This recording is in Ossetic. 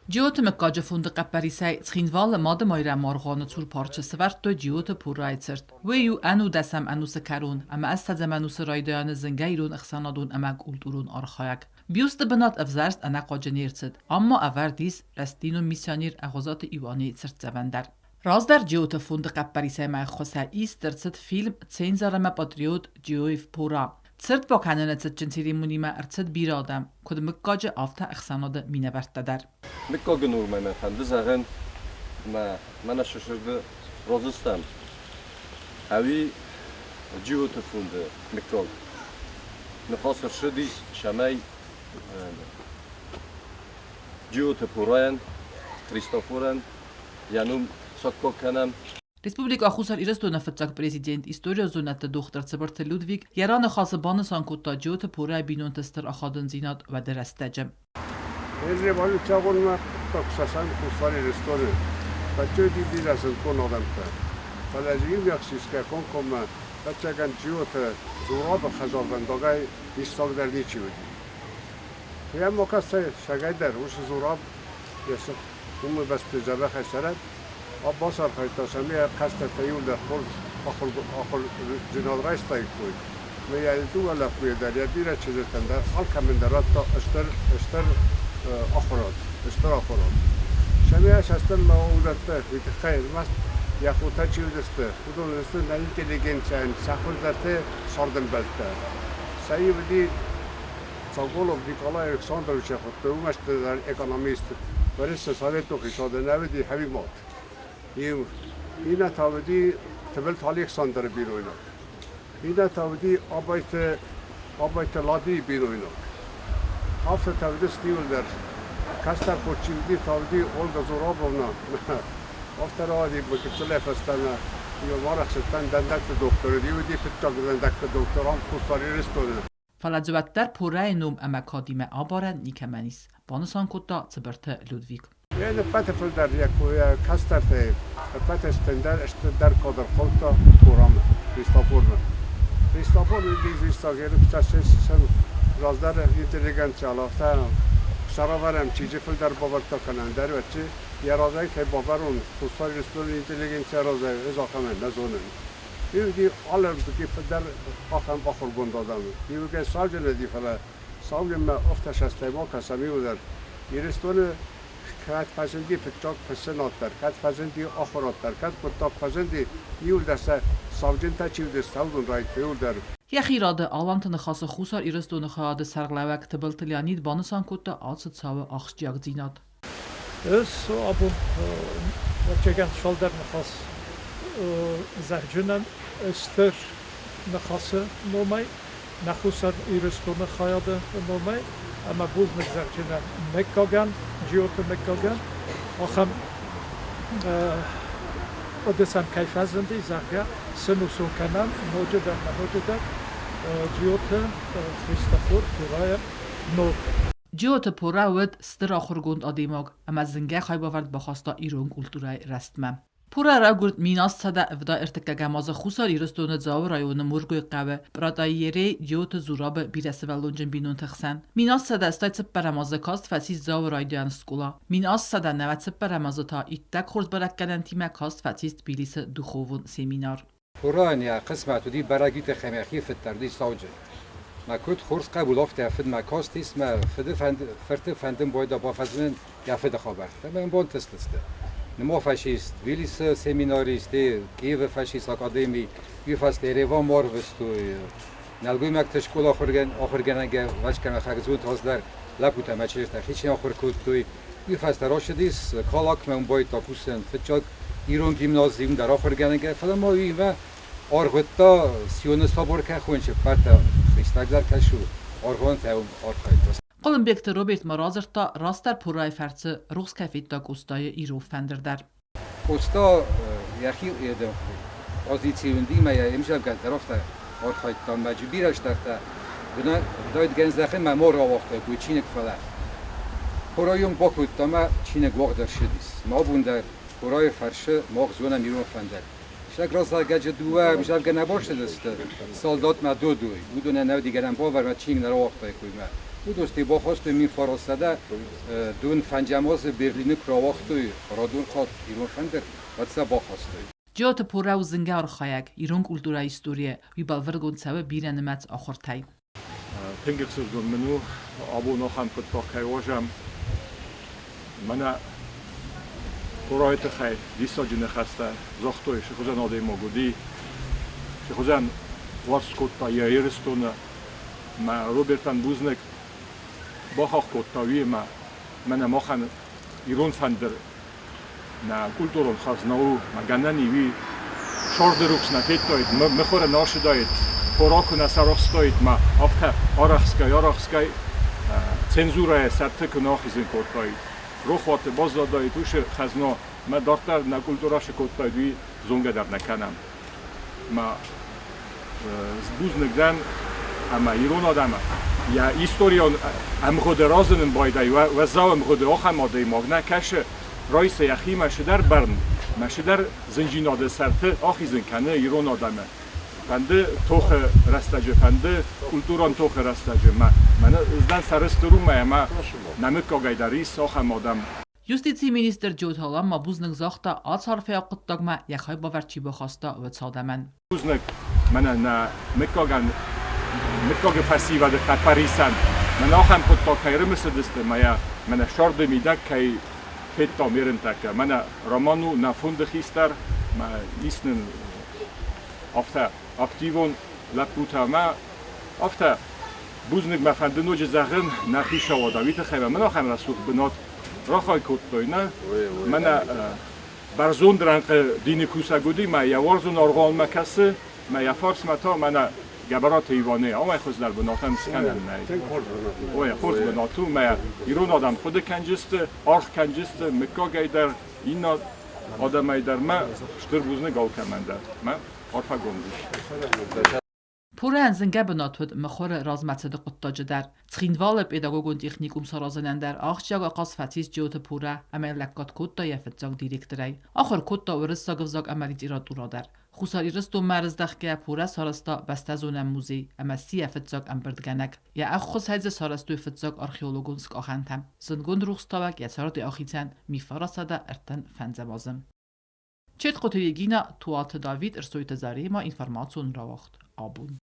Джиоты мыггаджы фонды хъӕппӕрисӕй Цхинвалы Мады Майрӕмы аргъуаны цур парчы сӕвӕрдтой Джиоты Пурайы цырт. Уый у ӕнудӕсӕм ӕнусы кӕрон ӕмӕ ӕссӕдзӕм ӕнусы райдайӕны зынгӕ ирон ӕхсӕнадон ӕмӕ культурон архайӕг. Бюсты бынат ӕвзӕрст ӕнӕхъуаджы не рцыд. Ам ма ӕвӕрд ис рӕстдинон миссионер Ӕгъуызаты Иуанейы цыртдзӕвӕн дӕр. Раздӕр Джиоты фонды хъӕппӕрисӕй ма ӕххуысӕй ист ӕрцыд фильм «Цензор ӕмӕ патриот Джиоев Пура». Цырт бакӕныны цытджын церемонимӕ ӕрцыд бирӕ адӕм, куыд мыггаджы, афтӕ ӕхсӕнады минӕвӕрттӕ дӕр. Мыггаджы нурмӕ мӕ фӕнды зӕгъын, ӕмӕ мӕнӕ сысырды розыстӕм ӕви Джиоты фонды мыггаг ныхас ӕрцыдис, цӕмӕй Джиоты Пурайӕн, Христофорӕн йӕ ном саккаг кӕнӕм. Республикӕ Хуссар Ирыстоны фыццаг президент, историон зонӕдты дохтыр Цыбырты Людвиг йӕ раныхасы банысан кодта Джиоты Пурайы бинонты стыр ахадындзинад уӕды рӕстӕджы. Революциагъонмӕ хъуыддаг Сӕсӕн Хуссар Ирыстоны фӕччыди бирӕ зындгонд адӕмтӕ. Фӕлӕ дзы иунӕг сисгӕ комкоммӕ ӕцӕгӕн Джиоты Зурабы хӕдзарвӕндагӕй диссагдӕр ничи уыди. Йӕ мокасӕй сагӕй дӕр уыцы Зураб йӕ сых уымы бӕсты дзӕбӕхӕй цӕрӕд, бацархайдта, цӕмӕй кӕстӕртӕ иуылдӕр хорз ахуырдзинад райстаиккой. Ӕмӕ йӕ дыууӕ лӕппуйы дӕр, йӕ бирӕ чызджытӕн дӕр алкӕмӕн дӕр радта стыр, стыр ахуырад, стыр ахуырад. Цӕмӕй сӕстӕн ма уыдӕттӕ, уый тыххӕй ӕрмӕст йӕ хотӕ чи уыдысты, уыдон уыдысты нӕ интеллигенцийӕн сӕ хуыздӕрты цардӕмбӕлттӕ. Сӕ иу уыди Соколов Николай Александрович хуыдтой, уымӕ стыр экономист, Уӕрӕсе Советон хицауады нӕ уыди хӕринаг. Иу иннӕ та уыди Тыбылты Александры бинойнаг. Иннӕ та уыди Абайты, Абайты Ладийы бинойнаг. Афтӕ та уыдысты иуылдӕр. Кӕстӕр хо чи уыди, та уыди Ольга Зурабовна. Афтӕ рауади гыццылӕй фӕстӕмӕ. Иу арӕхсыдтӕн дӕндӕгты дохтыр уыди, уыди фыццаг дӕндӕгты дохтыр ам Хуссар Ирыстоны. Фӕлӕ дзы уӕддӕр Пурӕйы ном ӕмӕ кадимӕ абарӕн никӕмӕн ис, банысан кодта Цыбырты Людвиг. Йе ппӕты фылдӕр йӕ кӕстӕртӕй ӕппӕты стырдӕр стырдӕр кад ӕрхаудта Турамӕ, Христоформӕ. Христофор уыди дзуиссаг ӕрыгцӕсӕн раздӕр интеллигенциал, афтӕ сӕрӕвӕрӕн чиджы фылдӕр бавӕрдта кӕнӕ ӕндӕр вӕччы йӕ разӕй кӕй бавӕрон, Хуссар Ирыстоны интеллигенцийӕ разӕй ӕз ахӕмӕн нӕ зонын. Иуги алӕрдыги фылдӕр ахӕм ахуыргонд адӕм. Иугай сауджын уыди, фӕлӕ сауджынмӕ афтӕ састӕй ма кӕсӕм иуылдӕр. Ирыстоны кӕд фӕзынди фыццаг фыссынад дӕр, кӕд фӕзынди ахуырад дӕр, кӕд хъуыддаг фӕзынди, иуылдӕр сӕ сауджынтӕ чи уыдысты, уыдон райдыдтой иуылдӕр. Йӕхи рады Аланты Ныхасы Хуссар Ирыстоны хайады сӕргълӕууӕг Тыбылты Леонид банысан кодта ацы цауы ахсджиагдзинад. Ӕз абон ӕвӕццӕгӕн цалдӕр ныхас зӕгъдзынӕн стыр ныхасы номӕй, нӕ Хуссар Ирыстоны хайады номӕй ӕмӕ бузныг зӕгъдзынӕн мыггагӕн, Джиоты мыггагӕн, ахӕм хъуыды сӕм кӕй фӕзынди, зӕгъгӕ, сынусон кӕнӕм ноджыдӕр ӕмӕ ноджыдӕр Джиоты Христофор Пурайы ног. Джиоты Пора уыд стыр ахуыргонд адӕймаг ӕмӕ зынгӕ хайбавӕрд бахаста ирон культурӕйы рӕзтмӕ. Пора райгуырд 1773 азы Хуссар Ирыстоны Дзауы районы Мургуйы хъӕуы Пъратъайерей Джиоты Зурабы бирӕсывӕллонджын бинонты хсӕн. 1784 азы каст фӕцис Дзауы райдиан скъола. 1794 азы та иттӕг хорз бӕрӕггӕнӕнтимӕ каст фӕцис Тбилисы духовон семинар. Хурӕн йӕ хъысмӕт уыди бӕрӕгиты хӕмӕхи фыддӕр уыди сауджын. Мӕ куыд хорз хъӕбул, афтӕ фыд мӕ кастис, мӕ фыды фырты фӕндын байдыдта бафӕзмын йӕ фыды хабӕрттӕ. Мӕ бонты сты. Ныма фашист Тбилисы семинарист, Киевы фашист академи, уый фӕстӕ Ереван арвыстой. Нӕлгоймӕгты скъола ахуыргӕнӕгӕ Вачкӕмӕ хӕрзуд раздӕр лӕппутӕ ӕмӕ чызджытӕ хицӕн ахуыр кодтой. Уый фӕстӕ рацыдис Калакмӕ, уым байдыдта кусын фыццаг ирон гимнази, уым дӕр ахуыргӕнӕгӕ, фӕлӕ ма уыимӕ аргъуыдта Сионы собор кӕй хоньчы, пӕтӕ хистӕгдӕр кӕсу, аргъуантӕ уым архайдта. Хъуылымбегты Роберт ма радзырдта, растдӕр Пурайы фӕрцы рухс кӕй федта Къостайы ирон фӕндыр дӕр. Къоста йӕхи позицийы уындимӕ йӕ ӕмдзӕвгӕ дӕр афтӕ архайдта ӕмӕ бирӕ стӕртӕ Дойдгӕнздӕхы мӕ мо рауагътой чиныг, фӕлӕ Хорайон бакодта ӕмӕ чиныг уагъд ӕрцыдис. Мӕ абон дӕр Хорайы фӕрсы мах зонӕм ирон фӕндаг. Сӕг раззагӕджы дыууӕ ӕмдзӕвгӕ нӕ бацыдысты, Салдатмӕ Додой, уыдонӕн ӕвдигӕнӕн бавӕрмӕ чиныг нӕ рауагътаиккой мӕ. Уыдости бахастой 1925 азы Берлины куы рауагътой радон хатт ирон фӕндыр, уӕд сӕ бахастой. Джиоты Пора у зынгӕ архайӕг ирон культурӕйы историйӕ, уый бӕлвырдгонд цӕуы бирӕнымӕц ахуыртӕй. Тынг ӕхсызгон мын у, абон ахӕм хъуыддаг кӕй уарзӕм. Мӕнӕ Порайы тыххӕй диссаджы ныхӕстӕ загътой, цы хуызӕн адӕймаг уыди, цы хуызӕн уарзт кодта йӕ Ирыстоны. Мӕ Робертӕн бузныг бахахх кодта уыимӕ, мӕнӕ махӕн ирон фӕндыр нӕ культурон хӕзна у, мӕ гӕнӕн и уый сӕрды рухс нӕ федтаид, мыхуыры нӕ ацыдаид, хора куы нӕ сарӕхстаид, мӕ афтӕ арӕхсгай-арӕхсгай цензурӕйы сӕрты куы нӕ ахизын кодтаид. Рохуаты баззадаид уыцы хӕзна, мӕ дарддӕр нӕ культурӕ цы кодтаид, уый зонгӕ дӕр нӕ кӕнӕм. Мӕ бузныг дӕн ӕмӕ ирон адӕмы йӕ историон ӕмгъуыды разынын байдайы, уӕззау ӕмгъуыды ахӕм адӕймаг нӕ кӕсы, райсы йӕхимӕ цыдӕр бӕрн, мӕ цыдӕр зындзинады сӕрты ахизын кӕны ирон адӕмы. Фӕнды тохы рӕстӕджы, фӕнды культурон тохы рӕстӕджы. Мӕ ӕз дӕн сӕрыстыр уымӕй, ӕмӕ нӕ мыггагӕй дӕр ис ахӕм адӕм. Юстицийы министр Джиоты Алан ма бузныг загъта, ацы арфӕйаг хъуыддагмӕ йӕ хайбавӕрд чи бахаста, уыцы адӕмӕн. Бузныг мӕнӕ нӕ мыггагӕн, мыггаджы фӕсивӕды хъӕппӕрисӕн. Мӕн ахӕм хъуыддаг кӕй ӕрымысыдысты, мӕ мӕнӕ сӕрды мидӕг кӕй федтам ерынтӕккӕ. Мӕнӕ Роман у нӕ фонды хистӕр, мӕ ис нын афтӕ активон лӕппутӕ мӕ афтӕ бузныг мӕ фӕнды ноджы зӕгъын нӕ хицауад уый тыххӕй мӕ мын ахӕм рӕсугъд бынат рахай кодтой, нӕ? Мӕнӕ бӕрзонд рӕнхъы дины кусӕг уыди, мӕ йӕ уарзон аргъуанмӕ кӕсы, мӕ йӕ фарсмӕ та мӕнӕ Гӕбӕраты Иваны амӕй хуыздӕр бынатӕн скӕнӕн нӕй. Ой, хорз бынат у, мӕ ирон адӕм хъуыды кӕнджысты, аргъ кӕнджысты, мыггагӕй дӕр, иннӕ адӕмӕй дӕр мӕ стыр бузныг алкӕмӕн дӕр. Мӕ арфӕгонд ис. Пурӕн зынгӕ бынат уыд мыхуыры размӕцыды хъуыддаджы дӕр. Цхинвалы педагогон техникум саразынӕн дӕр ахсджиаг ахъаз фӕцис Джиоты Пурӕ ӕмӕ йын лӕггад кодта йӕ фыццаг директорӕй. Ахуыр кодта уырыссаг ӕвзаг ӕмӕ литературӕ дӕр. Хуссар Ирыстонмӕ ӕрыздӕхгӕйӕ Пурӕ сарӕзта бӕстӕзонӕн музей ӕмӕ сси йӕ фыццаг ӕмбырдгӕнӕг. Йӕ ӕххуысӕй дзы сарӕзтой фыццаг археологон скъахӕнтӕ. Зындгонд рухстауӕг йӕ царды ахицӕн 1935 азы. Четхъоты Регина, Туаты Давид, Ӕрсойты Заремӕ информацион рауагъд абон.